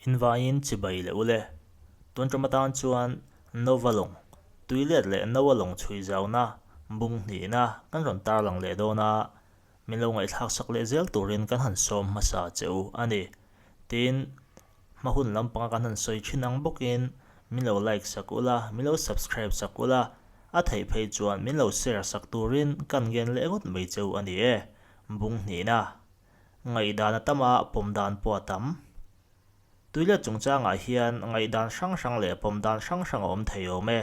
Invaiin chibai leh ule. Tun ṭum atan chuan Nova lawng, tuilet leh Noa lawng chhui zauna bung hnihna kan rawn tarlang leh dawn a, min lo ngaihthlak sak leh zel turin kan han sawm hmasa che u a ni. Tin, hma hun lampanga kan han sawi thin ang bawkin min lo like sak ula, min lo subscribe sak ula, a theih phei chuan min lo share sak turin kan ngen leh ngawt mai che u a ni e. Bung hnihna. Ngaihdan a tam a, pawm dan pawh a tam. Tuilet chungchangah hian ngaihdan hrang hrang leh pawm dan hrang hrang a awm thei awm e.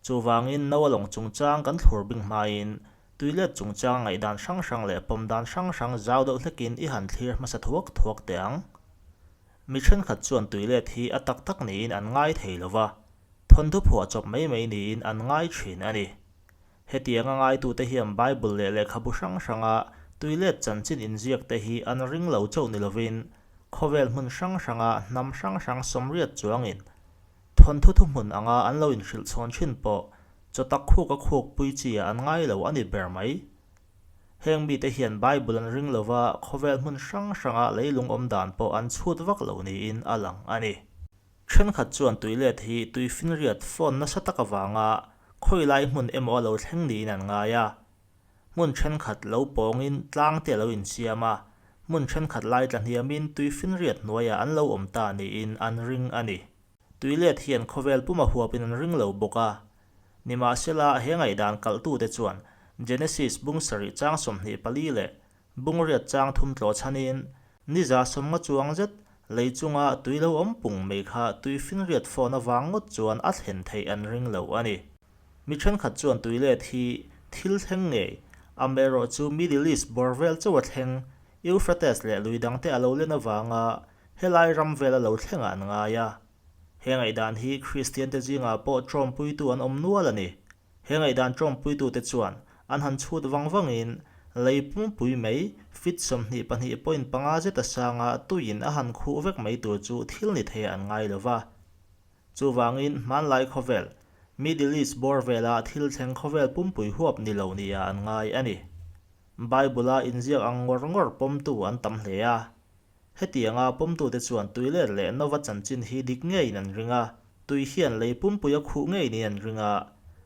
Chuvangin Noa lawng chungchang kan thlur bing hmain tuilet chungchang ngaihdan hrang hrang leh pawm dan hrang hrang zau deuh hlekin i han thlir hmasa thuak thuak teh ang. Mi thenkhat chuan tuilet hi a tak tak niin an ngai thei lo va, thawnthu phuah chawp mai mai niin an ngai thin a ni. Hetianga ngaitute hian Bible leh lehkhabu hrang hranga tuilet chanchin inziakte hi an ring lo chauh ni lovin khawvel hmun hrang hranga hnam hrang hrang sawmriat chuangin thawnthu thuhmun anga an lo inhrilh chhawn thin pawh chawtak khuka khuk pui chi-ah an ngai lo a ni ber mai. Heng mite hian Bible an ring lova khawvel hmun hrang hranga leilung awm dan pawh an chhut vak lo niin a lang a ni. Thenkhat chuan tuilet hi tuifinriat phone nasa tak avanga khawilai hmun emaw a lo thleng niin an ngai a. Hmun thenkhat lo pawngin tlang te a lo insiam a, hmun thenkhat lai tla hniamin tuifinriat hnuaiah an lo awm ta niin an ring a ni. Tuilet hian khawvel puma huapin an ring lo bawk a. Nimahsela, he ngaihdan kalhtute chuan Genesis bung sarih chang 24 leh Bungriat chang thum tlawh chhanin niza sawmnga chuang zet lei chunga tui lo awm pung mai kha tui finriat fawn avang ngawt chuan a thlen theih an ring lo a ni. Mi thenkhat chuan tui let hi thil thleng ngei, amaherawh chu Middle East bawr vel chauh a thleng, Euphrates leh lui dangte a lo len avanga helai ram vel a lo thlengah an ngai a. He ngaihdan hi Kristiante zingah pawh tawmpuitu an awm nual a ni. He ngaihdan tawmpuitute chuan an han chhut vang vangin lei pungpui mai feet 22.5 zet a sanga tuiin a han khuh vek mai tur chu thil ni theiah an ngai lo va. Chuvangin hmanlai khawvel, Middle East bawr vela thil thleng khawvel pumpui huap ni lo nia an ngai a ni. Bible-a inziak ang ngawr ngawr pawmtu an tam hle a. Hetianga pawmtute chuan tuilet leh Nova chanchin hi dik ngeiin an ring a, tui hian lei pumpui a khuh ngei niin an ring a,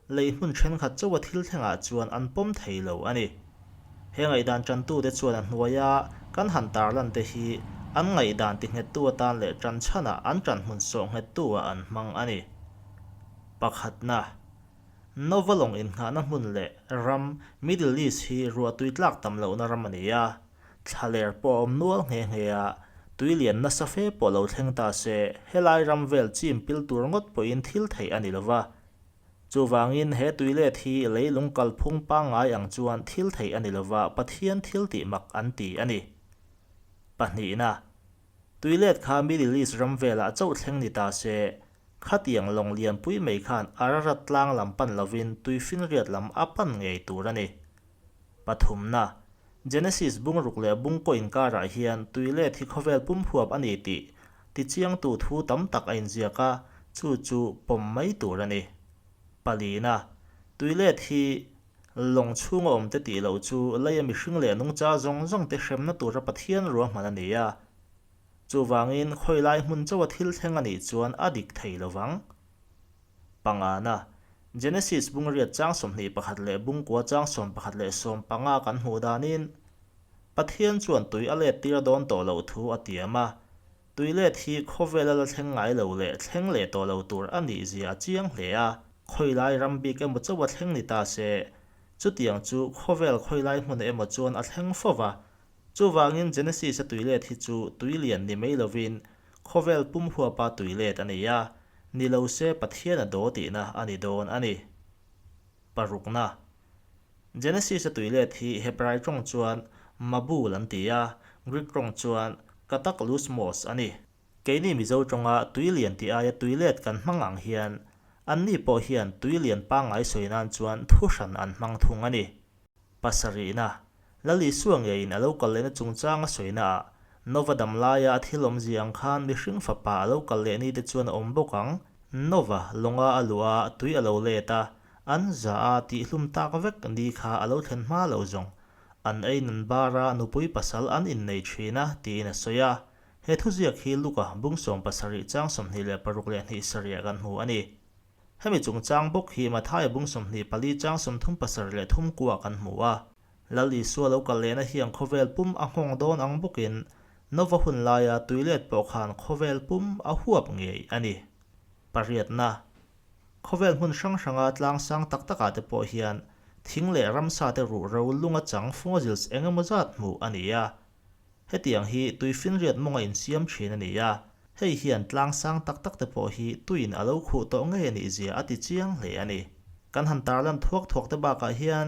lei hmun thenkhat chauha thil thlengah chuan an pawm thei lo a ni. He ngaihdan tantute chuan a hnuaia kan han tarlante hi an ngaihdan tinghettu atan leh tanchhanah an tanhmun sawh nghettu-ah an hmang a ni. Pakhatna, Nova lawng innghahna hmun leh ram Middle East hi ruahtui tlak tam lohna ram a ni a, Thlaler pawh a awm nual nghe nghe a, tui lian nasa fe pawh lo thleng ta se, helai ram vel chim pil tur ngawt pawhin thil theih a ni lo va. Chuvangin he tui let hi leilung kalphung pangngai ang chuan thil theih a ni lo va, Pathian thil tih mak an ti a ni. Pahnihna, tui let kha Middle East ram velah chauh thleng ni ta se, khatiang lawng lianpui mai khan Ararat tlang lam pan lovin tuifinriat lam a pan ngei tur a ni. Pathumna, Genesis bungruk leh bungkaw inkarah hian tuilet hi khawvel pum huap a ni tih tichiangtu thu tam tak a inziak a, chu chu pawm mai tur a ni. Palina, Tuilet hi lawng chhunga awmte tih loh chu leia mihring leh nungcha zawng zawngte hremna tura Pathian ruahman a ni a. Chuvangin khawilai hmun chauha thil thleng a nih chuan a dik thei lovang. Pangana, Genesis bungriat chang 21 leh bungkua chang 11 leh 15 kan hmuh danin, Pathian chuan tui a let tir dawn tawh loh thu a tiam a, tui let hi khawvela la thleng ngai lo leh thleng leh tawh lo tur a nih zia a chiang hle a, khawilai ram bik emaw chauh a thleng ni ta se, chutiang chu khawvel khawilai hmun emaw chuan a thleng fo va, chuvangin Genesis-a tui let hi chu tui lian ni mai lovin Khawvel pum huapa tui let a ni a, ni lo se Pathian a daw tihna a ni dawn a ni. Parukna. Genesis-a tui let hi Hebrai tawng chuan Mabul an ti a, Greek tawng chuan Kataklysmos a ni. Keini Mizo tawnga tui lian tih aia tui let kan hmang ang hian anni pawh hian tui lian pangngai sawi nan chuan thu hran an hmang thung a ni. Pasarihna, Lal Isua ngeiin a lo kal lehna chungchang a sawina ah, Nova dam laia a thil awmzia ang khan mihring fapa a lo kal leh ni te chuan a awm bawk ang. Nova, lawnga a luh a, tui a lo let a, An za a tihhlum tak vek ni kha a lo thlen hma lo zawng. An ei nan bara nupui pasal an innei thin a, tiin a sawi a. He thuziak hi Luka bung 17 chang 26 leh hnih sarih ah kan hmu a ni. Hemi chungchang bawk hi Mathaia bung 24 chang 37 leh thum kuah kan hmu a. Lal Isua lo kal lehna hian khawvel pum a nghawng dawn ang bawkin Nova hun laia tuilet pawh khan khawvel pum a huap ngei a ni. Pariatna. Khawvel hmun hrang hranga tlang sang tak takah te pawh hian thing leh ramsa te ruhro lunga chang fossils eng emaw zat hmuh a ni a. Hetiang hi tuifinriat mawnga insiam thin a ni a, hei hian tlang sang tak tak te pawh hi tuiin a lo khuh tawh ngei a nih zia a ti chiang hle a ni. Kan han tarlan thuak thuak te bakah hian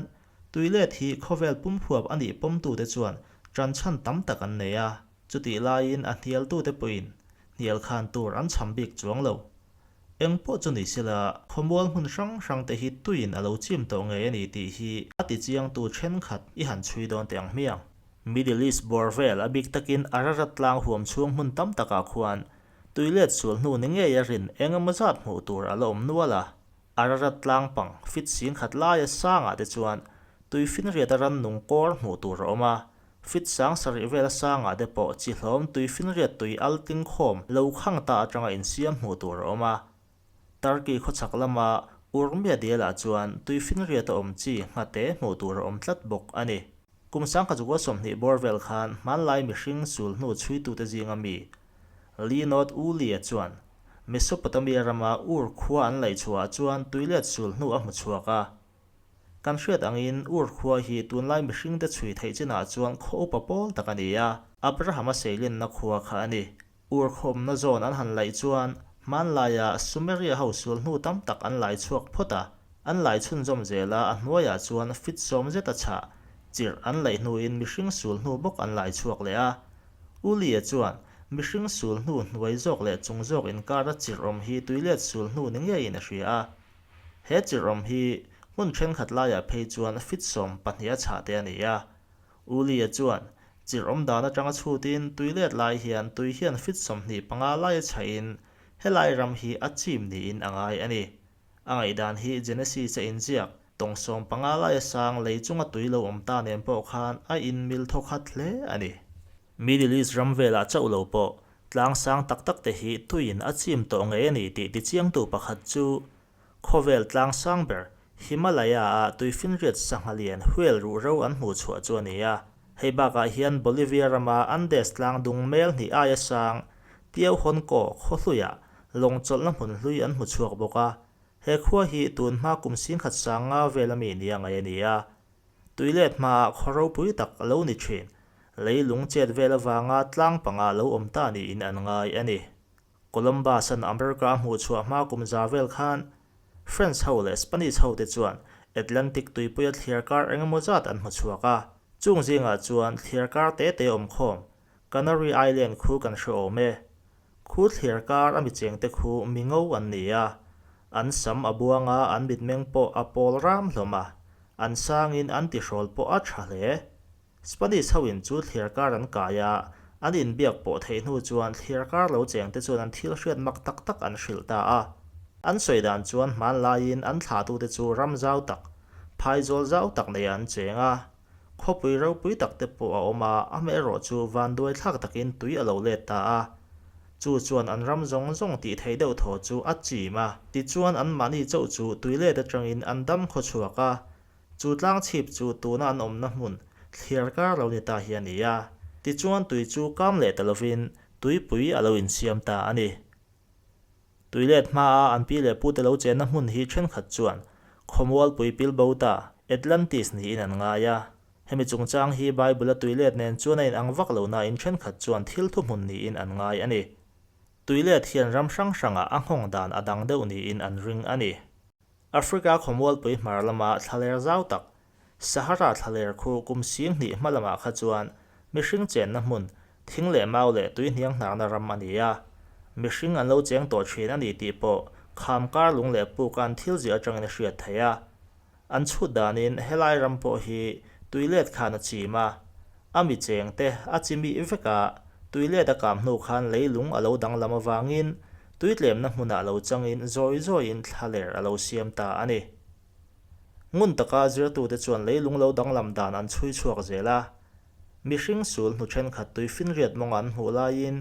tuilet hi khawvel pum huap a nih pawmtute chuan ṭanchhan tam tak an nei a, chutih laiin a hnialtute pawhin hnial khan tur an cham bik chuang lo. Eng pawh chu ni sela, khawmual hmun hrang hrang te hi tuiin a lo chim tawh ngei a ni tih hi a ti chiangtu thenkhat i han chhui dawn teh ang hmiang. Middle East bawr vel a bik takin Ararat tlang huam chhung hmun tam takah khuan tui let sual hnu ni ngei a rin eng emaw zat hmuh tur a la awm nual a. Ararat tlang pang fit sing khat laia sangah te chuan tui finriat a rannung kawr hmuh tur a awm a, Fit sang sarih vela sangah te pawh chi hlawm tuifinriat tui al tling khawm lo khang ta atanga insiam hmuh tur a awm a. Turkey khawchhak lama Urmia dialah chuan tuifinriat a awm chi nghate hmuh tur a awm tlat bawk a ni. Kum sangkhat 20 bawr vel khan hmanlai mihring sul hnu chhuitute zinga mi Leonard Woolley-a chuan Mesopotamia rama Ur khua an laih chhuahah chuan tuilet sul hnu a hmu chhuak a. Kan hriat angin Ur khua hi tunlai mihringte chhui theih chinah chuan khaw upa pawl tak a ni a, Abraham-a seilenna khua kha a ni. Ur khawmna zawn an han laih chuan hmanlaia Sumeria ho sual hnu tam tak an lai chhuak phawt a, an lai chhunzawm zel a, a hnuaiah chuan fit sawm zet a chhah chirh an laih hnuin mihring sul hnu bawk an lai chhuak leh a. Ulia chuan mihring sul hnu hnuai zawk leh chung zawk inkara chirh awm hi tuilet sul hnu ni ngeiin a hria a. He chirhawm hi hmun thenkhat laiah phei chuan fit 12 a chhah te a ni a. Ulia chuan chirhawm dan atanga chhutin tui let lai hian tui hian fit 25 lai a chhahin helai ram hi a chim niin a ngai a ni. A ngaihdan hi Genesis a inziak tawng 15 laia sang lei chunga tui lo awm ta nen pawh khan a inmil thawkhat hle a ni. Middle East ram velah chauh lo pawh tlang sang tak tak te hi tuiin a chim tawh ngei a ni tih tichiangtu pakhat chu khawvel tlang sang ber Himalaya-a tuifinriat sangha lian whale ruhro an hmuh chhuah chu a ni a. Hei bakah hian Bolivia rama Andes tlang dung mel hnih aia sang Tiahuanaco khawhluiah lawng chawlhna hmun hlui an hmu chhuak bawk a. He khua hi tun hma kum singkhat sanga vel ami nia ngaih a ni a. Tuilet hmaah khaw ropui tak a lo ni thin. Leilung chet vel avanga tlang panga lo awm ta niin an ngai a ni. Columbus-a'n America a hmuh chhuah hma kum za vel khan French ho leh Spanish ho te chuan Atlantic tuipuia thliar kar eng emaw zat an hmu chhuak a. Chung zingah chuan thliar kar te te awm khawm Canary Island khu kan hre awm e. Khu thliar kar a mi chengte khu mi ngo an ni a, an sam a buang a, an mitmeng pawh a pawl ram hlawm a, an sangin an tihrawl pawh a tha hle. Spanish hoin chu thliar kar an kai a, an inbiak pawh theih hnu chuan thliar kar lo chengte chuan an thil hriat mak tak tak an hrilh ta a. An sawi dan chuan hmanlaiin an thlahtute chu ram zau tak, phaizawl zau tak neiah an cheng a, Khawpui ropui tak te pawh a awm a, amaherawh chu vanduai thlak takin tui a lo let ta a. Chu chuan an ram zawng zawng tih theih deuh thaw chu a chim a. Tichuan anmahni chauh chu tui let atangin an dam khaw chhuak a. Chu tlang chhip chu tuna an awmna hmun thliar kar lo ni ta hi a ni a. Tichuan tui chu kam leh ta lovin tuipui a lo insiam ta a ni. Tuilet hmaa an pi leh pute lo chenna hmun hi thenkhat chuan khawmualpui pilbo ta, Atlantis niin an ngai a. Hemi chungchang hi Bible-a tuilet nen chuan a inang vak lo nain thenkhat chuan thil thuhmun niin an ngai a ni. Tuilet hian ram hrang hrangah a nghawng dan a dang deuh niin an ring a ni. Africa khawmualpui hmar lama thlaler zau tak, Sahara thlaler khu kum 2000 hma lamah kha chuan mihring chenna hmun, thing leh mau leh tui hniang hnarna ram a ni a. Mihring an lo cheng tawh thin a ni tih pawh kham kar lung leh puk an thil ziah atangin a hriat theih a. An chhut danin helai ram pawh hi tui let khan a chim a, a mi cheng te a chi mih vek a, tui let a kam hnu khan leilung a lo danglam avangin tui tlemna hmunah lo changin zawi zawiin thlaler a lo siam ta a ni. Ngun taka zirtute chuan leilung lo danglam dan an chhui chhuak zel a. Mihring sul hnu thenkhat tuifinriat mawnga an hmuh laiin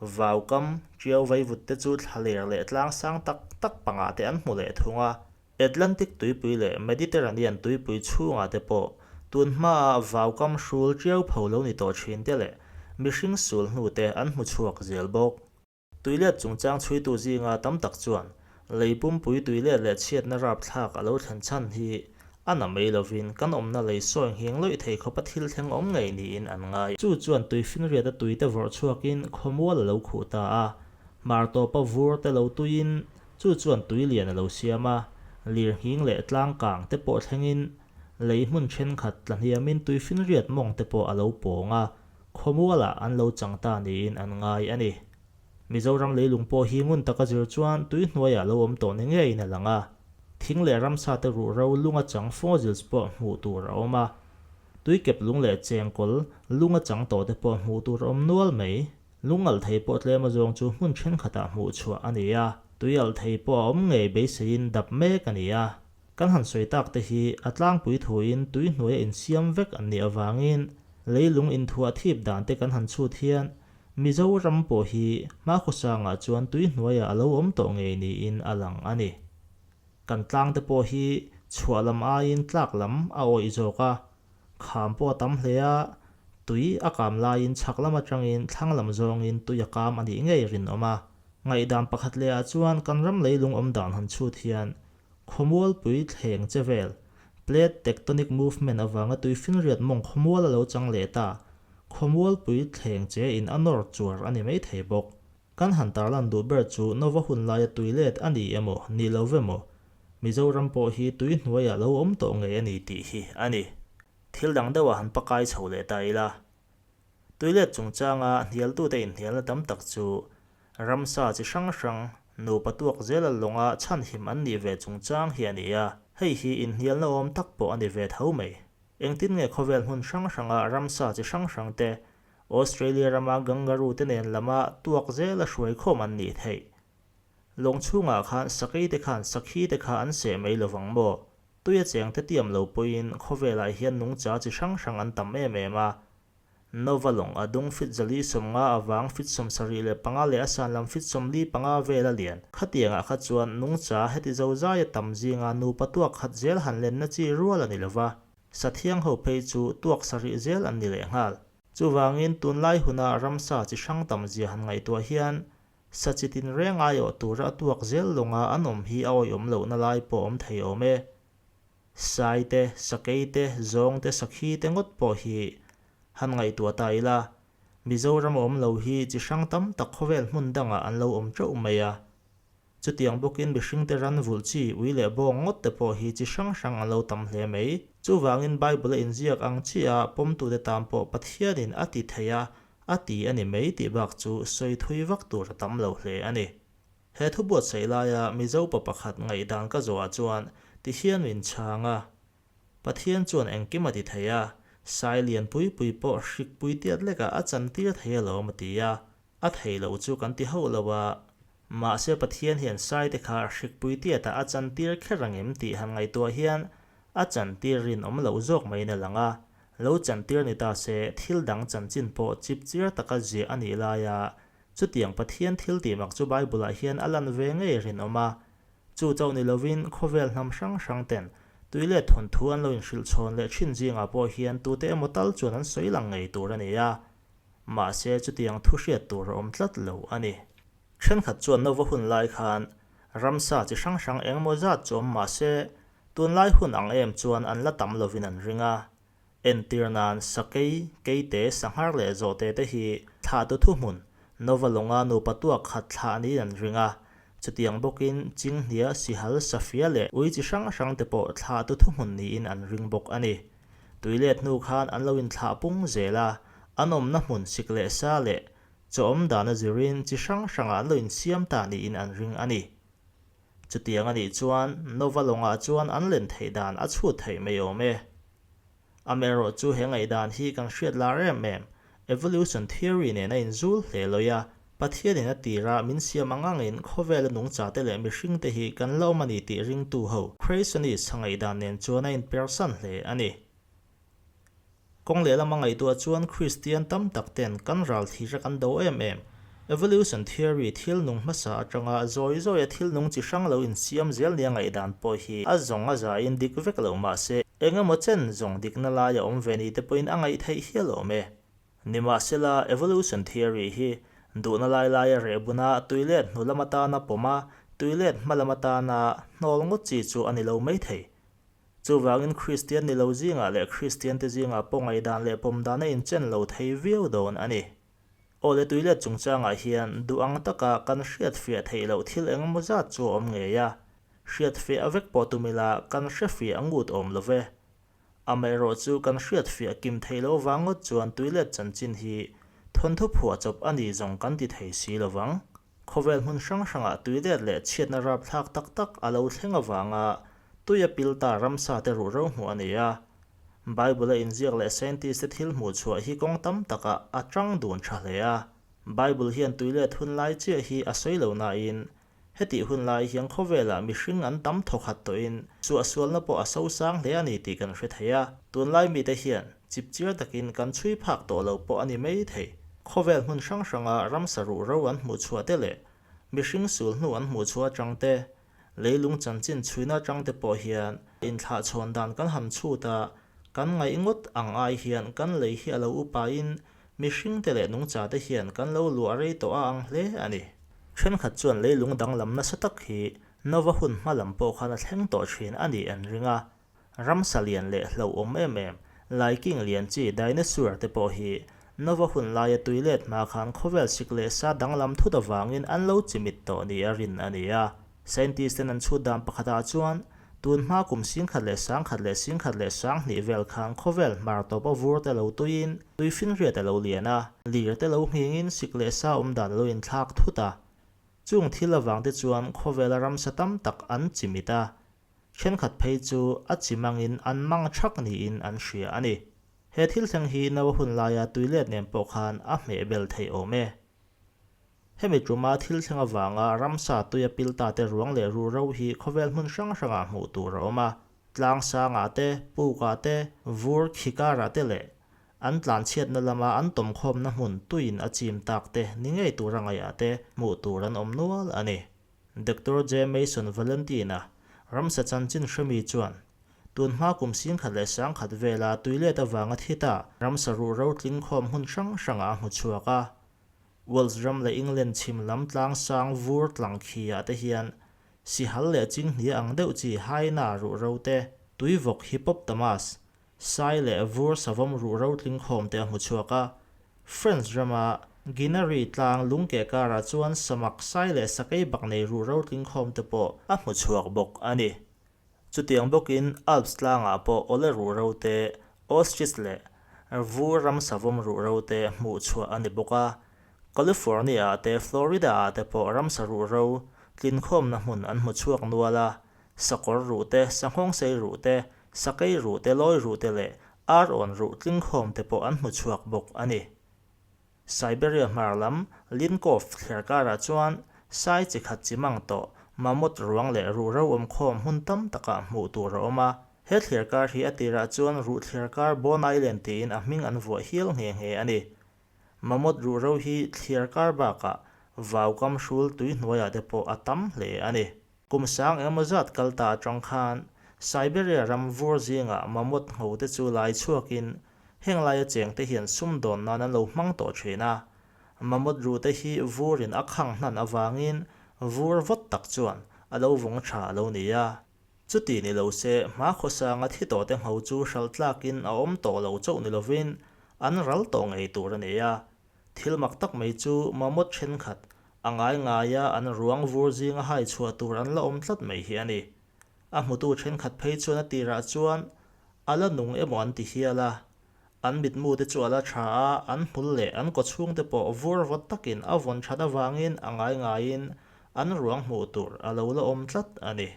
vaukam, tiau vaivut te chu thlaler leh tlang sang tak tak pangah te an hmu leh thung a. Atlantic tuipui leh Mediterranean tuipui chhungah te pawh tun hmaa vaukam hrul tiau pho lo ni tawh thin te leh mihring sul hnu te an hmu chhuak zel bawk. Tuilet chungchang chhuitu zinga tam tak chuan lei pumpui tuilet leh chhiatna rapthlak a lo thlen chhan hi a na mai lovin kan awmna lei sawi nghing lawih thei khawpa thil thleng awm ngei niin an ngai. Chu chuan tuifinriata tuite vawrh chhuakin khawmual a lo khuh ta a, hmar tawpa vur te lo tuiin chu chuan tui lian a lo siam a, lirnghing leh tlang kang te pawh thlengin lei hmun thenkhat tla hniamin tuifinriat mawng te pawh a lo pawng a, Khawmualah an lo chang ta niin an ngai a ni. Mizoram leilung pawh hi ngun taka zir chuan tui hnuaiah lo awm tawh ni ngeiin a lang a. Thing leh ramsa te ruhro lunga chang fossils pawh hmuh tur a awm a. Tuikep lung leh chengkawl lunga chang tawh te pawh hmuh tur a awm nual mai. Lungalh thei pawh tlem azawng chu hmun thenkhatah hmuh chhuah a ni a. Tuialh thei pawh a awm ngei beiseiin dap mek a ni a. Kan han sawi tak te hi a tlangpui thuin tui hnuaia insiam vek an nih avangin leilung inthuah thip dan te kan han chhut hian Mizoram pawh hi hmakhawsangah chuan tui hnuaiah a lo awm tawh ngei niin a lang a ni. Kan tlang te pawh hi chhuah lam aiin tlak lam a awih zawk a, kham pawh a tam hle a, tui a kam laiin chhak lam atangin thlang lam zawngin tui a kam a nih ngei rinawm a. Ngaihdan pakhat leh ah chuan kan ram leilung awm dan han chhut hian Khawmualpui thleng che vel, Plate tectonic movement avanga tuifinriat mawng khawmual a lo chang leh ta. Khawmualpui thleng che in a nawr chuar a ni mai thei bawk. Kan han tarlan duh ber chu Nova hun laia tui let a ni emaw, ni lo ve maw? Mizoram pawh hi tui hnuaiah lo awm tawh ngei a ni tih hi a ni. Thil dang deuhah han pakai chho leh ta ila. Tuilet chungchanga hnialtute inhnialna tam tak chu ramsa chi hrang hrang, nupa tuak zela lawnga chhanhim an nih ve chungchang hi a ni a, hei hi inhnialna awm tak pawh a ni ve tho mai. Engtin nge khawvel hmun hrang hranga ramsa chi hrang hrangte Australia rama kangaroo te nen lama tuak zela hruaikhawm an nih theih? Lawng chhungah khan sakei te khan sakhi te kha an seh mai lovang maw? Tuia cheng te tiam lo pawhin khawvelah hian nungcha chi hrang hrang an tam em em a. Nova lawng a dung fit zali 50 avang fit 75 leh a san lam fit 45 vel a lian. Khatiangah kha chuan nungcha heti zo zaia tam zinga nupa tuak khat zel han lenna chi rual a ni lova, sathiang ho phei chu tuak sarih zel an ni lehnghal. Chuvangin tunlai huna ramsa chi hrang tam zia han ngaihtuah hian Sa chi tinreng aiawh tura a tuak zel lawnga an awm hi a awihawm lohna lai pawh awm thei awm e. Sai te, sakei te, zawng te, sakhi te ngawt pawh hi han ngaihtuah ta ila, Mizoram a awm lo hi chi hrang tam tak khawvel hmun dangah an lo awm teuh mai a. Chutiang bawkin mihringte ran vulh chi ui leh bawng ngawt te pawh hi chi hrang hrang an lo tam hle mai. Chuvangin Bible a inziak ang chiah pawmtute tan pawh Pathianin a ti thei a, A ti a ni mai tih bak chu sawi thui vak tur a tam lo hle a ni. He thu buatsaih laia Mizo pa pakhat ngaihdan ka zawhah chuan ti hian min chhang a, Pathian chuan engkim a ti thei a, sai lian pui pui pawh hrik pui tiat lekah a chantir thei alawm a ti a, a thei loh chu kan ti hauh lo a, mahse Pathian hian sai te kha hrik pui tiatah a chantir kher angem tih han ngaihtuah hian A chantir rinawm loh zawk maiin a lang a, lo chantir ni ta se thil dang chanchin pawh chip chiar taka ziah a nih laia chutiang Pathian thil tih mak chu Bible-ah hian a lan ve ngei rinawm a. Chu chauh ni lovin khawvel hnam hrang hrang ten tui leh thawnthu an lo inhrilh chhawn leh thin zingah pawh hian tute emaw tal chuan an sawi lang ngei tur a ni a, mahse chutiang thu hriat tur a awm tlat lo a ni. Thenkhat chuan Nova hun lai khan ramsa chi hrang hrang engemaw zat chu awm mah se, tunlai hun ang em chuan an la tam lovin an ring a. Entir nan sakei, keite, sanghar leh zawhte te hi thlahtu thuhmun, Nova lawnga nupa tuak khat thlah niin an ring a. Chutiang bawkin chinghnia, sihal, safia leh ui chi hrang hrang te pawh thlahtu thuhmun niin an ring bawk a ni. Tuilet hnu khan an lo inthlah pung zel a, an awmna hmun sik leh sa leh Chaw awm dan a zirin chi hrang hrangah an lo insiam ta niin an ring a ni. Chutiang a nih chuan Nova lawngah chuan an len theih dan a chhut theih mai awm e. Amaherawh chu he ngaihdan hi kan hriat lar em em, evolution theory nen a inzul hle lawih a. Pathianin a tira min siam ang angin khawvela nungchate leh mihringte hi kan la awm a ni tih ringtu ho Creationist ngaihdan nen chuan a inpersan hle a ni. Kawng lehlam a ngaihtuah chuan Kristian tam tak ten kan ral thira kan do em em. Evolution theory thil nung hmasa atanga zawi zawia thil nung chi hrang lo insiam zel nia ngaihdan pawh hi a zawng a zain dik vek lo mahse eng emaw chen zawng dikna lai a awm ve ni te pawhin a ngaih theih hial awm e. Nimahsela evolution theory hi duhna lai laia reh buna tuilet hnu lam atana pawm a, tuilet hma lam atana hnawl ngawt chi chu a ni lo maithei. Chuvangin Kristian ni lo zingah leh Kristiante zingah pawh ngaihdan leh pawm dan a inchen lo thei viau dawn a ni. Aw le tuilet chungchangah hian duh ang taka kan hriatfiah theih loh thil eng emaw zat chu a awm ngei a, hriatfiah vek pawh tum ila kan hrefiah ngut awm lo ve. Amaherawh chu kan hriatfiah kim theih loh vang ngawt chuan tuilet chanchin hi thawnthu phuahchawp a ni zawng kan ti thei si lo vang. Khawvel hmun hrang hrangah tuilet leh chhiatna rapthlak tak tak a lo thleng avanga tuia pil ta ramsa te ruhro hmuh a ni a. Bible-a inziak leh scientist-te thil hmuh chhuah hi kawng tam takah a tang dun tha hle a. Bible hian tuilet hun lai chiah hi a sawi lo nain hetih hun lai hian khawvelah mihring an tam thawkhat tawhin suahsualna pawh a sosang hle a ni tih kan hre thei a. Tunlai mite hian Chipchiar takin kan chhui phak tawh lo pawh a ni mai thei. Khawvel hmun hrang hranga ramsa ruhro an hmuh chhuah te leh mihring sul hnu an hmuh chhuah atang te, leilung chanchin chhuina atang te pawh hian inthlahchhawn dan kan han chhut a, kan ngaih ngawt ang ai hian kan lei hi a lo upain mihring te leh nungcha te hian kan lo luah rei tawh a ang hle a ni. Thenkhat chuan leilung danglam nasa tak hi Nova hun hma lam pawh khan a thleng tawh thin a nih an ring a, Ramsa lian leh hlauhawm em em, laiking lian chi dinosaur te pawh hi Nova hun laia tui let hma khan khawvel sik leh sa danglam thut avangin an lo chimit tawh nia rin a ni a. Scientist ten an chhut dan pakhatah chuan tun hma kum 10,000 leh 10,002 vel khan khawvel hmar tawp a vur te lo tuiin tuifinriat a lo lian a, lir te lo nghingin sik leh sa awm dan a lo inthlak thut a. Chung thil avang te chuan khawvela ramsa tam tak an chimit a, Thenkhat phei chu a chi mangin an mang thak niin an hria a ni. He thil thleng hi Noa hun laia tuilet nen pawh khan a hmeh bel theih awm e. Hemi tuma thil thleng avanga ramsa tuia pil ta te ruang leh ruhro hi khawvel hmun hrang hrangah hmuh tur a awm a. Tlang sangah te, pukah te, vur khikarah te leh an tlanchhiatna lama an tawmkhawmna hmun tuiin a chim tak te ni ngei tura ngaihah te hmuh tur an awm nual a ni. Doctor J. Mason Valentine-a, ramsa chanchin hremi chuan, Tun hma kum 10,100 vela tuilet avanga thi ta ramsa ruhro tlingkhawm hmun hrang hrangah a hmu chhuak a. Wales ram leh England chhim lam tlang sang vur tlang khi-ah te hian sihal leh chinghnia ang deuh chi hyena ruhro te, tuivawk hippopotamus, Sai leh vur savawm ruhro tlingkhawm te a hmu chhuak a. French rama Ginary tlang lungkeh karah chuan samak sai leh sakei bak nei ruhro tlingkhawm te pawh a hmu chhuak bawk a ni. Chutiang bawkin Alps tlangah pawh awle ruhro te, ostrich leh vur ram savawm ruhro te hmuh chhuah a ni bawk a. California-ah te Florida-ah te pawh ramsa ruhro tlinkhawmna hmun an hmu chhuak nual a. Sakawr ruh te, sanghawngsei ruh te, sakei ruh te, lawi ruh te leh ar-awn ruh tlingkhawm te pawh an hmu chhuak bawk a ni. Siberia hmar lam Linkov thler karah chuan sai chi khat chi mang tawh mammoth ruang leh ruh ro awmkhawm hmun tam takah hmuh tur a awm a. He thler kar hi a tirah chuan ruh thler kar Bone Island tiin a hming an vuah hial nghe nghe a ni. Mammoth ruh ro hi thliar kar bakah vaukam hrul tui hnuaiah te pawh a tam hle a ni. Kum sang engemaw zat kal ta atang khan Siberia ram vur zingah mammoth ngho te chu lai chhuakin heng laia cheng te hian sumdawn nan an lo hmang tawh thin a. Mammoth ruh te hi vurin a khang hnan avangin vur vawt tak chuan a lo vawng tha a lo ni a. Chuti ni lo se hma khawsanga thi tawh te ngho chu hral tlakin a awm tawh lo chauh ni lovin an ral tawh ngei tur a ni a. Thil mak tak mai chu mammoth thenkhat a ngai ngaia an ruang vur zinga hai chhuah tur an la awm tlat mai hi a ni. A hmutu thenkhat phei chuan a tirah chuan a la nung emaw an ti hial a. An mitmu te chu a la tha a, an hmul leh an kawchhung te pawh vur vawt takin a vawn that avangin a ngai ngaiin an ruang hmuh tur a lo la awm tlat a ni.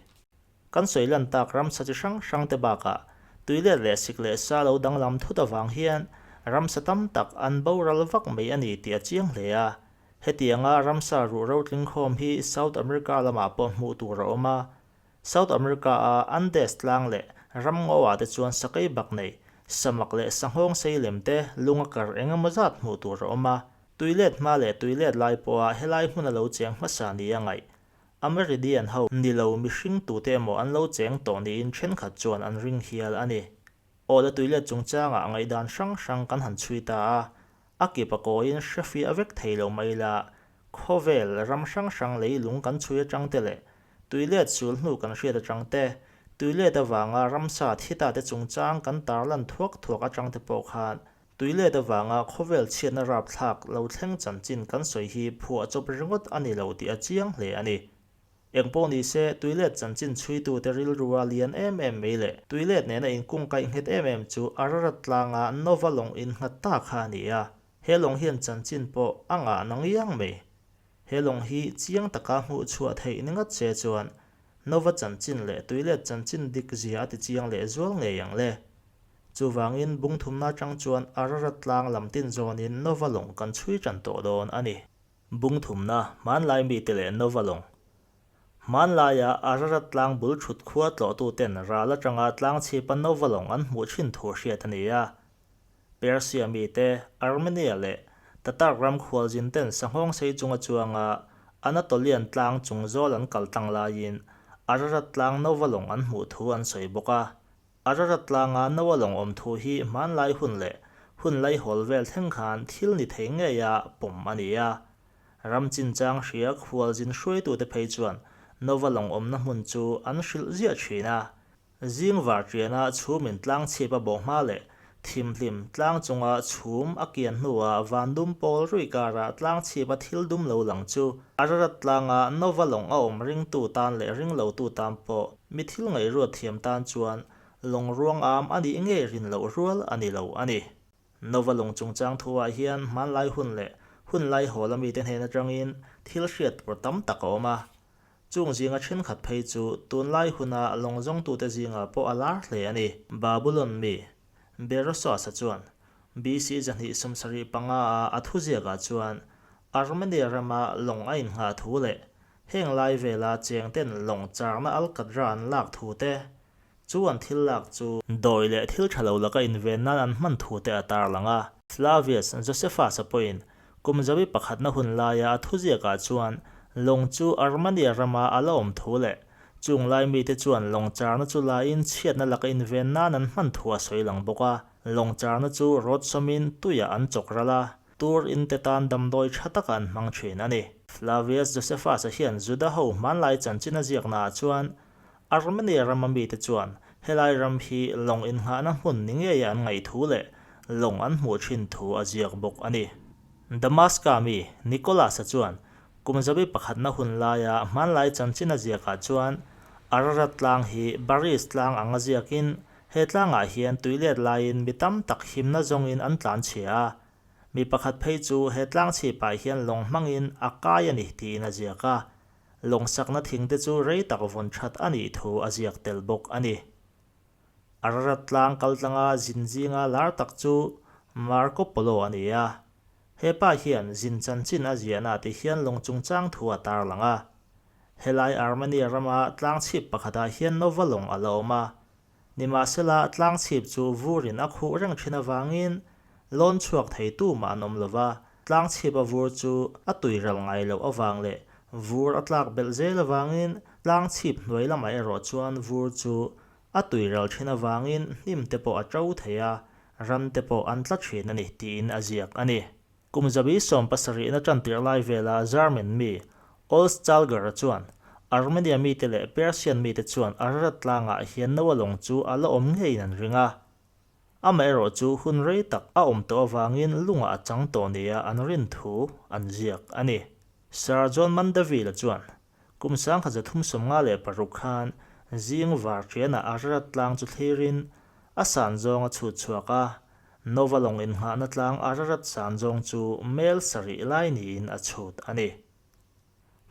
Kan sawi lan tak ramsa chi hrang hrang te bakah tuilet leh sik leh sa lo danglam thut avang hian ramsa tam tak an boral vak mai a ni tih a chiang hle a. Hetianga ramsa ruhro tlingkhawm hi South America lamah pawh hmuh tur a awm a. South America-a Andes tlang leh ramngaw-ah te chuan sakei bak nei, samak leh sanghawng sei lem te lunga kar eng emaw zat hmuh tur a awm a. Tuilet hma leh tuilet lai pawha helai hmuna lo cheng hmasa nia ngaih Ameridian ho ni lo mihring tute emaw an lo cheng tawh niin thenkhat chuan an ring hial a ni. Awla tuilet chungchangah ngaihdan hrang hrang kan han chhui ta a, a kip a kawiin hre fiah vek thei lo mai la, khawvel ram hrang hrang leilung kan chhui atang te leh tuilet sul hnu kan hriat atang te, tuilet avanga ramsa thi ta te chungchang kan tarlan thuak thuak atang te pawh khan Tuilet avanga khawvel chhiatna rapthlak lo thleng chanchin kan sawi hi phuah chawp ringawt a ni lo tih a chiang hle a ni. Engpawh ni se, tuilet chanchin chhuitute rilrua lian em em mai leh tuilet nena inkungkaih nghet em em chu Ararat tlanga Nova lawng innghat ta kha a ni a, he lawng hian chanchin pawh a ngah na ngiang mai. He lawng hi chiang taka hmuh chhuah theih ni ngat se chuan Nova chanchin leh tuilet chanchin dik zia a ti chiang leh zual ngei ang le. Chuvangin bung thumna atang chuan Ararat tlang lam tin zawnin Nova lawng kan chhui tan tawh dawn a ni. Bung thumna, hmanlai mite leh Nova lawng. Hmanlaia Ararat tlang bul thut khua tlawhtuten ral atanga tlang chhipa Nova lawng an hmuh thin thu hriat a ni a. Persia mite, Armenia leh Tatar ram khualzin ten sanghawng sei chunga chuanga Anatolian tlang chung zawl an kal tlang laiin Ararat tlang Nova lawng an hmuh thu an sawi bawk a. Ararat tlanga Noa lawng awm thu hi hmanlai hun leh hun laihawl vel thleng khan thil ni thei ngeia pawm a ni a. Ram chinchang hria khualzin hruaitute phei chuan Nova lawng awmna hmun chu an hrilh ziah thin a. Zing var tiana chhumin tlang chhip a bawh hma leh thimhlim tlang chunga chhum a kian hnuah van dum pawl rui karah tlang chhip a thil dum lo lang chu Ararat tlanga Nova lawng a awm ringtu tan leh ringlotu tan pawh Mi thil ngaihruat thiam tan chuan lawng ruang am a nih ngei rin loh rual a ni lo a ni. Nova lawng chungchang thuah hian hmanlai hun leh hun laihawl a mite hnen atangin thil hriat tur tam tak a awm a. Chung zinga thenkhat phei chu tunlai huna lawng zawngtute zingah pawh a lar hle a ni. Babulon mi, Berossus-a chuan BC 275 a a thuziakah chuan Armenia rama lawng a innghah thu leh Heng lai vela cheng ten lawng charna alkatra an lak thu te, chu an thil lak chu dawi leh thil tha lo laka inven nan an hman thu te a tarlang a. Flavius Josephus-a pawhin kum zawi pakhatna hun laia a thuziakah chuan lawng chu Armenia rama a la awm thu leh chung lai mite chuan lawng charna chu laiin chhiatna laka inven nan an hman thu a sawi lang bawk a. Lawng charna chu rawt sawmin tuiah an chawk ral a. Tur in te tan damdawi tha taka an hmang thin a ni. Flavius Josephus-a hian Juda ho hmanlai chanchin a ziaknaah chuan Armenia rama mite chuan helai ram hi lawng innghahna hmun ni ngeia an ngaih thu leh lawng an hmuh thin thu a ziak bawk a ni. Damaska mi Nicholas-a chuan kum zabi pakhatna hun laia hmanlai chanchin a ziakah chuan Ararat tlang hi Baris tlang anga ziakin he tlangah hian tuilet laiin mi tam tak himna zawngin an tlanchhia a, Mi pakhat phei chu he tlang chhipah hian lawng hmangin a kai a ni tiin a ziak a, lawng sakna thing te chu rei tak vawn that a nih thu a ziak tel bawk a ni. Ararat tlang kal tlanga zin zinga lar tak chu Marco Polo a ni a, he pa hian zin chanchin a ziahna ti hian lawng chungchang thu a tarlang a. Helai Armenia rama tlang chhip pakhatah hian Nova lawng a la awm a, Nimahsela, tlang chhip chu vurin a khuh reng thin avangin lawn chhuak thei tu mah an awm lo va, tlang chhip a vur chu a tui ral ngai loh avang leh vur a tlak belh zel avangin tlang chhip hnuai lamah erawh chuan vur chu a tui ral thin avangin hnim te pawh a to thei a, ran te pawh an tla thin a ni tiin a ziak a ni. Kum zabi 70na tantir lai vela German mi Ols Chalger-a chuan Armenia mite leh Persian mite chuan Ararat tlangah hian Noa lawng chu a la awm ngeiin an ring a. Amaherawh chu hun rei tak a awm tawh avangin lungah a chang tawh nia an rin thu an ziak a ni. Sir John Mandeville-a chuan kum 1356 khan zing var ṭianah Ararat tlang chu thlirin a san zawng a chhut chhuak a, Nova lawng innghahna tlang Ararat san zawng chu mel sarih lai niin a chhut a ni.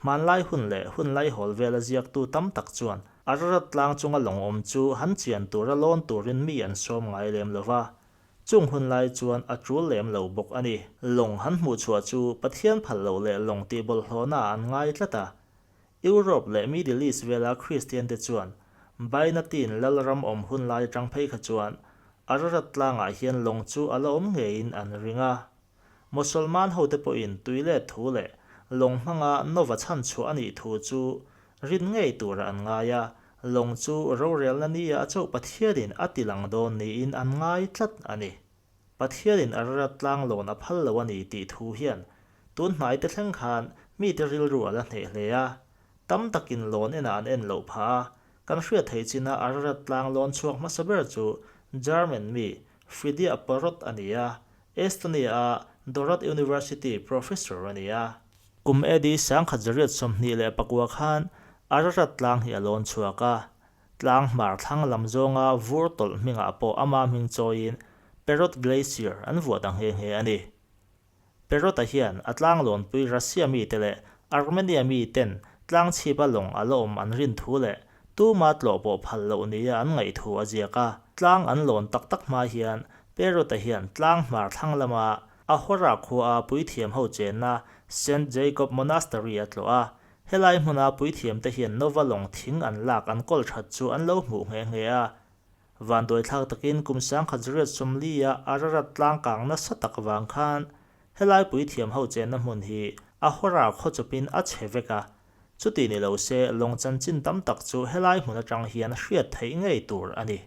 Hmanlai hun leh hun laihawl vela ziaktu tam tak chuan Ararat tlang chunga lawng awm chu han chian tura lawn turin mi an sawm ngai lem lo va. Chung hun lai chuan a tul lem lo bawk a ni. Lawng han hmuh chhuah chu Pathian phal loh leh lawng tih bawlhhlawhna an ngai tlat a. Europe leh Middle East vela Kristian te chuan Byzantine lalram awm hun lai atang phei kha chuan Ararat tlangah hian lawng chu a la awm ngeiin an ring a. Mosolman hote pawhin tuilet thu leh lawng hmanga Nova chhan chhuah a nih thu chu rin ngei turah an ngai a, lawng chu rorelna nia a chauh Pathianin a ti lang dawn niin an ngai tlat a ni. Pathianin Ararat tlang lawn a phal lo a ni tih thu hian tun hnai te thleng khan mite rilru a la hneh hle a, tam takin lawn enah an en loh phah a, kan hriat theih china Ararat tlang lawn chhuak hmasa ber chu German mi Friedrich Parrot a ni a, Estonia-a Dorpat University Professor a ni a. Kum AD 1929 khan Ararat tlang hi a lawn chhuak a, tlang hmar thlang lam zawnga vur tawlh hmingah pawh ama hming chawiin Perot Glacier an vuah ta nghe nghe a ni. Perot-a hian a tlang lawnpui Russia mite leh Armenia miten tlang chhipa lawng a la awm an rin thu leh tuma tlawh pawh phal loh nia an ngaih thu a ziak a. Tlang an lawn tak tak hma hian Perot-a hian tlang hmar thlang lama Ahora khuaa puithiam ho chenna Saint Jacob Monastery a tlawh a. Helai hmuna puithiamte hian Nova lawng thing an lak an kawl that chu an lo hmuh nghe nghe a. Vanduaithlak takin kum 1940-a Ararat tlang kang nasa tak vang khan helai puithiam ho chenna hmun hi Ahora khaw chawpin a chhe vek a. Chuti ni lo se lawng chanchin tam tak chu helai hmun atang hian hriat theih ngei tur a ni.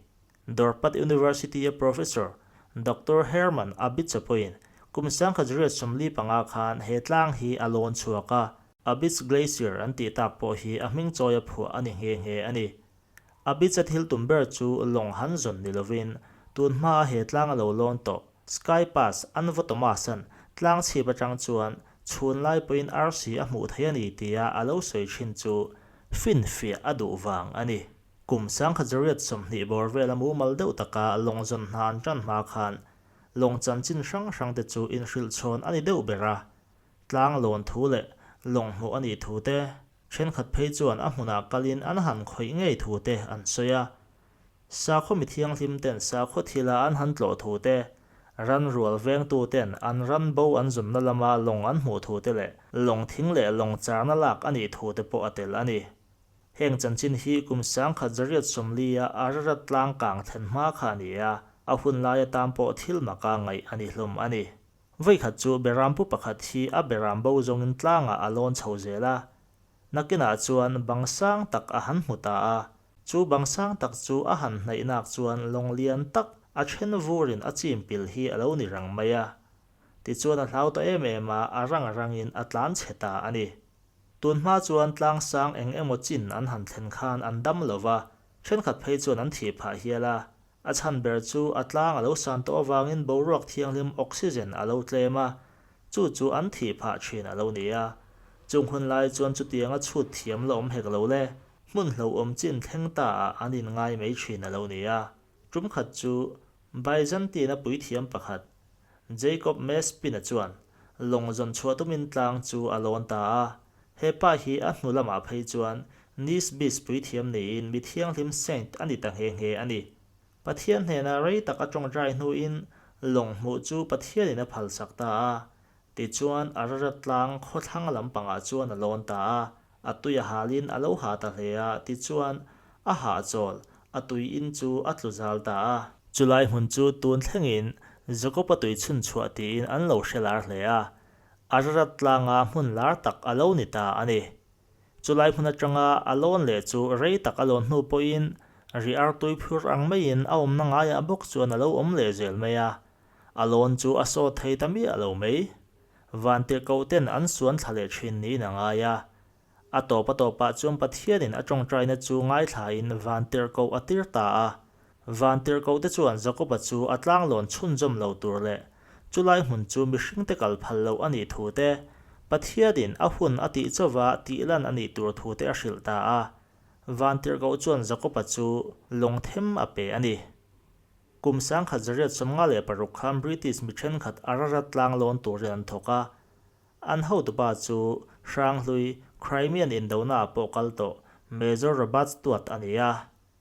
Dorpat University-a Professor Doctor Herman Abitz-a pawhin kum 1945 khan he tlang hi a lawn chhuak a, Abitz Glacier an tih tak pawh hi a hming chawia phuah a ni nghe nghe a ni. Abitz-a thil tum ber chu lawng han zawn ni lovin tun hmaa he tlang a lo lawn tawh Sky Pass an va Thomas-a'n tlang chhip atang chuan chhun lai pawhin arsi a hmuh theih a ni tia a lo sawi thin chu finfiah a duh vang a ni. Kum 1920 bawr vela mumal deuh taka lawng zawn hna an tan hma khan lawng chanchin hrang hrang te chu inhrilh chhawn a ni deuh ber a, tlang lawn thu leh lawng hmuh a nih thu te, thenkhat phei chuan a hmunah kalin an han khawih ngei thu te an sawi a. Sakhaw mi thianghlim ten sakhaw thila an han tlawh thu te, ran rual vengtu ten an ran bo an zunna lama lawng an hmuh thu te leh lawng thing leh lawng charna lak a nih thu te pawh a tel a ni. Heng chanchin hi kum 1940-a Ararat tlang kang thlen hma kha a ni a, a hun lai atan pawh thil maka ngaih a ni hlawm a ni. Vawikhat chu berampu pakhat hi a beram bo zawngin tlangah a lawn chho zel a, nakinah chuan bang sang tak a han hmu ta a, chu bang sang tak chu a han hnaihnak chuan lawng lian tak a then vurin a chim pil hi a lo ni rang mai a. Tichuan a hlau ta em em a, a rang rangin a tlan chhe ta a ni. Tun hma chuan tlang sang eng emaw chin an han thlen khan an dam lo va, thenkhat phei chuan an thih phah hial a. A chhan ber chu a tlang a lo san tawh avangin boruak thianghlim oxygen a lo tlem a, chu chu an thih phah thin a lo ni a. Chung hun lai chuan chutianga chhut thiam la awm hek lo le, hmun hlauhawm chin thleng ta ah an inngai mai thin a lo ni a. Tum khat chu Byzantine-a puithiam pakhat, Jacob Mespin-a chuan lawng zawn chhuah tumin tlang chu a lawn ta a. He pa hi a hnu lamah phei chuan Nisbis puithiam niin mi thianghlim saint a ni ta nghe nghe a ni. Pathian hnena rei tak a tawngtai hnuin lawng hmuh chu Pathianin a phalsak ta a. Tichuan Ararat tlang khawthlang lampangah chuan a lawn ta a, a tui a halin a lo ha ta hle a, tichuan a hahchawl, a tui in chu a tlu zal ta a. Chulai hmun chu tun thlengin Jakob-a tui chhun chhuah tiin an lo hre lar hle a, Ararat tlanga hmun lar tak a lo ni ta a ni. Chulai hmun atanga a lawn leh chu rei tak a lawn hnu pawhin ri artui phur ang maiin a awmna ngaiah bawk chuan a lo awm leh zel mai a, A lawn chu a sawt thei ta miah lo mai. Vantirhkoh ten an suan thla leh thin niin a ngai a. A tawp a tawpah chuan Pathianin a tawngtaina chu ngaithlain vantirhkoh a tir ta a. Vantirhkoh te chuan Jakoba chu a tlanglawn chhunzawm lo tur leh chulai hmun chu mihringte kal phal loh a nih thu te, Pathianin a hun a tih chauva tihlan a nih tur thu te a hrilh ta a. Vantirhkoh chuan Jakoba chu lawngthem a pe a ni. Kum 1956 khan British mi thenkhat Ararat tlang lawn turin an thawk a, an hotupa chu Hranghlui, Crimean indonaah pawh kal tawh Major Robert Stuart a ni a.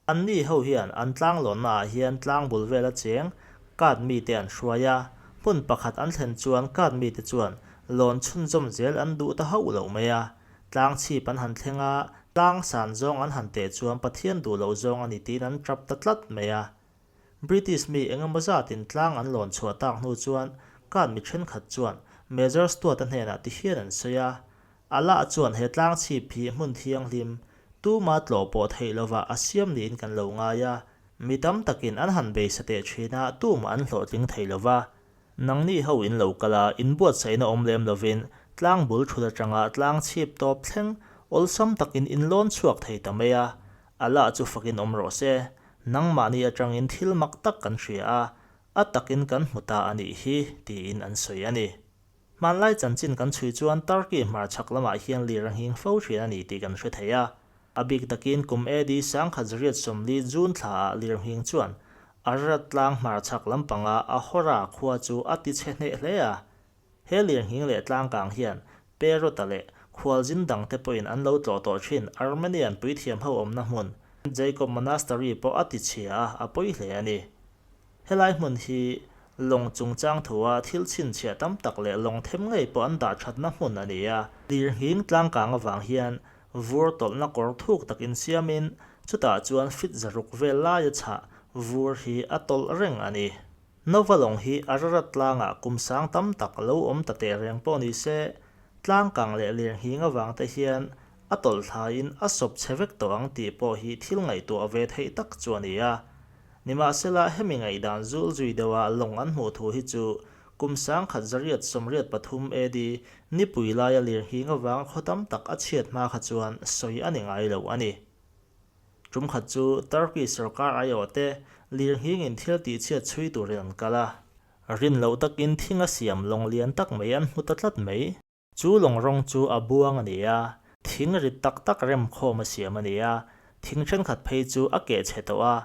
Anni ho hian an tlang lawnnaah hian tlang bul vela cheng Kat mite an hruai a, hmun pakhat an thlen chuan kat mite chuan lawn chhunzawm zel an duh ta hauh loh mai a. Tlang chhip an han thleng a, tlang san zawng an han teh chuan Pathian duh loh zawng a ni tiin an tap ta tlat mai a. British mi engemaw zatin tlang an lawn chhuah tak hnu chuan kat mi thenkhat chuan Major Stuart-a hnenah ti hian an sawi a, Allah chuan he tlang chhip hi hmun thianghlim, tuma tlawh pawh theih lovah a siam niin kan lo ngai a, mi tam takin an han beisa teh thin a, tumah an hlawhtling thei lova. Nangni ho in lo kal a, inbuatsaihna awm lem lovin tlang bul thut atanga tlang chhip tawp thleng awlsam takin in lawn chhuak thei ta mai a, Allah chu fakin awm rawh se, nangmahni atangin thil mak tak kan hria a, a takin kan hmu ta a nih hi, tiin an sawi a ni. Hmanlai chanchin kan chhui chuan Turkey hmarchhak lamah hian lir a nghing fo thin a ni tih kan hre thei a. A bik takin kum AD 1140 June thlaah lir nghing chuan Ararat tlang hmarchhak lampanga Ahora khua chu a ti chhe hneh hle a. He lir nghing leh tlangkang hian Perota leh khualzin dangte pawhin an lo tlawh tawh thin Armenian puithiam ho awmna hmun Jacob Monastery pawh a ti chhia a, a pawi hle a ni. Helai hmun hi lawng chungchang thua thil chhinchhiah tam tak leh lawng them ngei pawh an dah thatna hmun a ni a. Lirnghing tlangkang avang hian vur tawlhna kawr thuk tak insiamin chutah chuan fit zaruk vel laia chhah vur hi a tawlh reng a ni. Nova lawng hi Ararat tlangah kum sang tam tak lo awm ta teh reng pawh ni se, tlangkang leh lirnghing avang te hian a tawlh thlaiin a sawp chhe vek tawh ang tih pawh hi thil ngaihtuah ve theih tak chu a ni a. Nimahsela, hemi ngaihdan zul zui deuha lawng an hmuh thu hi chu kum 1183 AD nipui laia lirnghing avanga khaw tam tak a chhiat hma kha chuan sawi a ni ngai lo a ni. Tum khat chu Turkey sorkar aiawhte lirnghingin thil tihchhiat chhui turin an kal a. Rin loh takin thing a siam lawng lian tak mai an hmu ta tlat mai. Chu lawng rawng chu a buang a ni a, thing rit tak tak rem khawm a siam a ni a, thing thenkhat phei chu a keh chhe tawh a,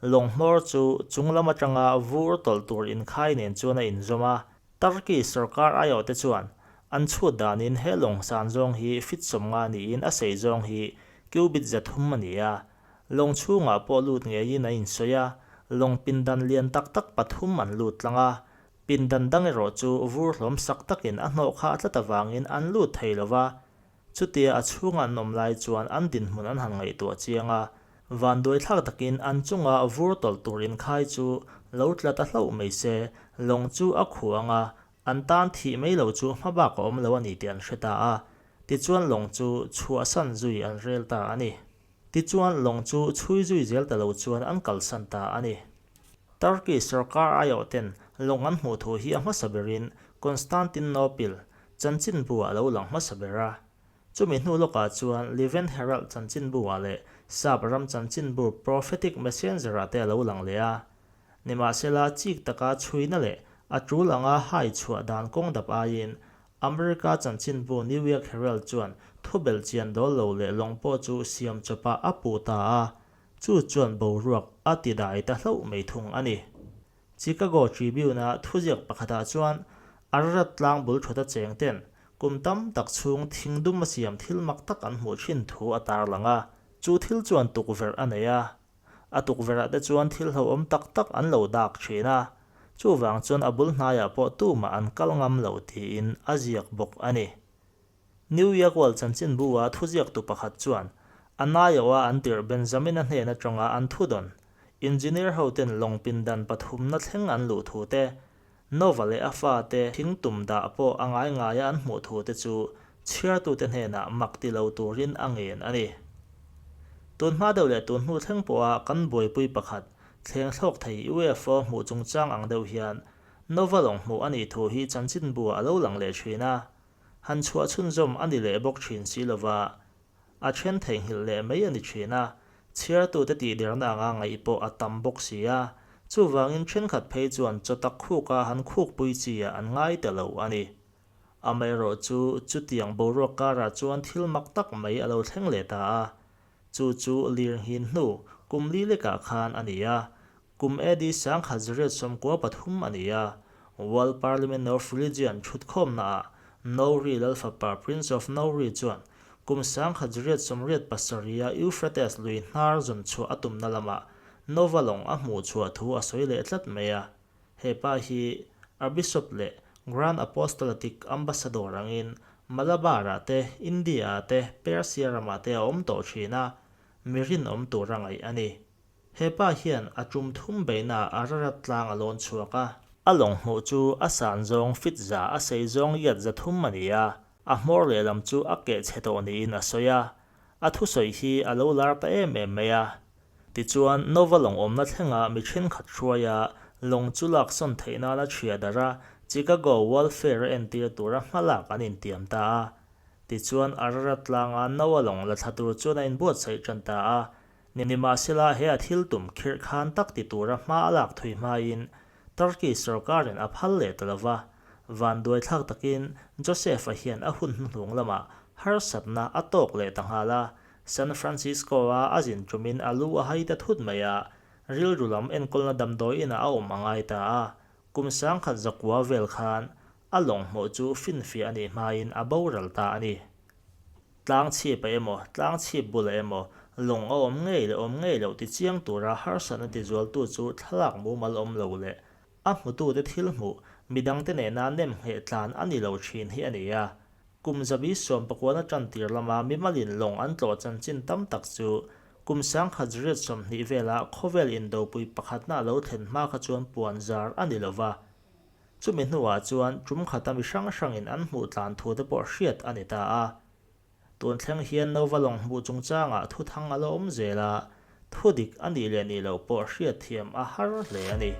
lawng hmawr chu chung lam atanga vur tawlh tur inkhai nen chuan a inzawm a. Turkey sorkar aiawhte chuan an chhut danin he lawng san zawng hi fit 50 niin a sei zawng hi cubit 300 a ni a, lawng chhungah pawh lut ngeiin a insawi a, lawng pindan lian tak tak pathum an lut tlang a, Pindan dang erawh chu vur hlawm sak takin a hnawh khah tlat avangin an lut thei lo va, chutia a chhunga an awm lai chuan an dinhmun an han ngaihtuah chiang a, vanduaithlak takin an chunga vur tawlh tur inkhai chu lo tla ta hlauh mai se, lawng chu a khuh ang a, an tan thih mai lo chu hmabak a awm lo a ni tih an hre ta a, tichuan lawng chu chhuahsan zui an rel ta a ni. Tichuan lawng chu chhui zui zel ta lo chuan an kalsan ta a ni. Turkey sorkar aiawhten lawng an hmuh thu hi a hmasa berin Constantinople chanchinbu ah lo lang hmasa ber a. Chumi hnu lawkah chuan Levant Herald chanchinbu ah leh Sap ram chanchinbu Prophetic Messenger ah te a lo lang leh a. Nimahsela chik taka chhuina leh a tul anga hai chhuah dan kawng dap aiin America chanchinbu New York Herald chuan thubelh chian dawl lo leh lawng pawh chu siam chawpah a puh ta a. Chu chuan boruak a ti dai ta hlauh mai thung a ni. Chicago Tribune-a thuziak pakhatah chuan Ararat tlang bul thawta cheng ten kum tam tak chhung thing dum a siam thil mak tak an hmuh thin thu a tarlang a, chu thil chuan tukverh a nei a. A tukverhah te chuan thil hlauhawm tak tak an lo dak thin a, chuvang chuan a bul hnaiah pawh tumah an kal ngam lo tiin a ziak bawk a ni. New York World chanchinbu-a thuziaktu pakhat chuan a naiawha an tirh Benjamin-a hnen atanga an thudawn engineer hoten lawng pindan pathumna thleng an luh thu te, Nova leh a fate thing tum dah pawh a ngai ngaia an hmuh thu te chu chhiartute hnenah mak ti lo turin a ngen a ni. Tun hma deuh leh tun hnu thleng pawha kan buaipui pakhat thleng thlawk thei UFO hmuh chungchang ang deuh hian Nova lawng hmuh a nih thu hi chanchinbu-ah a lo lang leh thin a. Han chhuah chhunzawm a ni leh bawk thin si lova, a then theihnghilh leh mai a ni thin a, chhiartute tihderna anga ngaih pawh a tam bawk si a, chuvangin thenkhat phei chuan chaw tak khuka han khukpui chi ah an ngai ta lo a ni. Amaherawhchu chutiang boruak karah chuan thil mak tak mai a lo thleng leh ta a, chu chu lirnghin hnu kum li lekah khan a ni a, Kum AD 1993 a ni a, World Parliament of Religion thutkhawmnaah Nowri Lalfapa Prince of Nowri chuan kum 1987 a Euphrates lui hnar zawn chhuah a tumna lamah Nova lawng a hmuh chhuah thu a sawi leh tlat mai a. He pa hi Archbishop leh Grand Apostolatic Ambassador angin Malabar-ah te, India-ah te, Persia ramah te a awm tawh thin a, mi rinawm tura ngaih a ni. He pa hian a tum thum beihnaah Ararat tlang a lawn chhuak a. A lawng hmuh chu a san zawng fit za a sei zawng iat 300 a ni a, a hmawr lehlam chu a keh chhe tawh niin a sawi a. A thusawi hi a lo lar ta em em mai a. Tichuan, Nova lawng awmna thlenga mi thenkhat hruaia lawng chu laksawn theih nana chhia darh a, Chicago World Fair a entir tura hmalak an intiam ta a. Tichuan, Ararat tlanga Noa lawng la thla tur chuan a inbuatsaih tan ta a. Nimahsela, he a thil tum khirh khan tak ti tura hma a lak thui hmain Turkey sorkarin a phal leh ta lova, vanduaithlak takin Joseph-a hian a hun hnuhnung lamah harsatna a tawk leh ta nghal a, San Francisco-a a zin tumin a lu a hai ta thut mai a, rilru lam enkawlna damdawi inah a awm a ngai ta a, kum 10,000 zakua vel khan a lawng hmuh chu finfiah a nih hmain a boral ta a ni. Tlang chhip ah emaw, tlang chhip bulah emaw, lawng a awm ngei leh awm ngei loh ti chiang tura harsatna tizualtu chu thlalak mumal awm lo leh a hmutute thil hmuh midangte nena nem ngheh tlan a ni lo thin hi a ni a. Kum zabi sawm pakuana tantir lama mimalin lawng an tlawh chanchin tam tak chu kum 1920 vela khawvel indopui pakhatna a lo thlen hma kha chuan puan zar a ni lo va. Chumi hnuah chuan tum khata mi hrang hrangin an hmuh tlan thu te pawh hriat a ni ta a. Tun thleng hian Nova lawng hmuh chungchangah thuthang a la awm zel a, thudik a nih leh nih loh pawh hriatthiam a har hle a ni.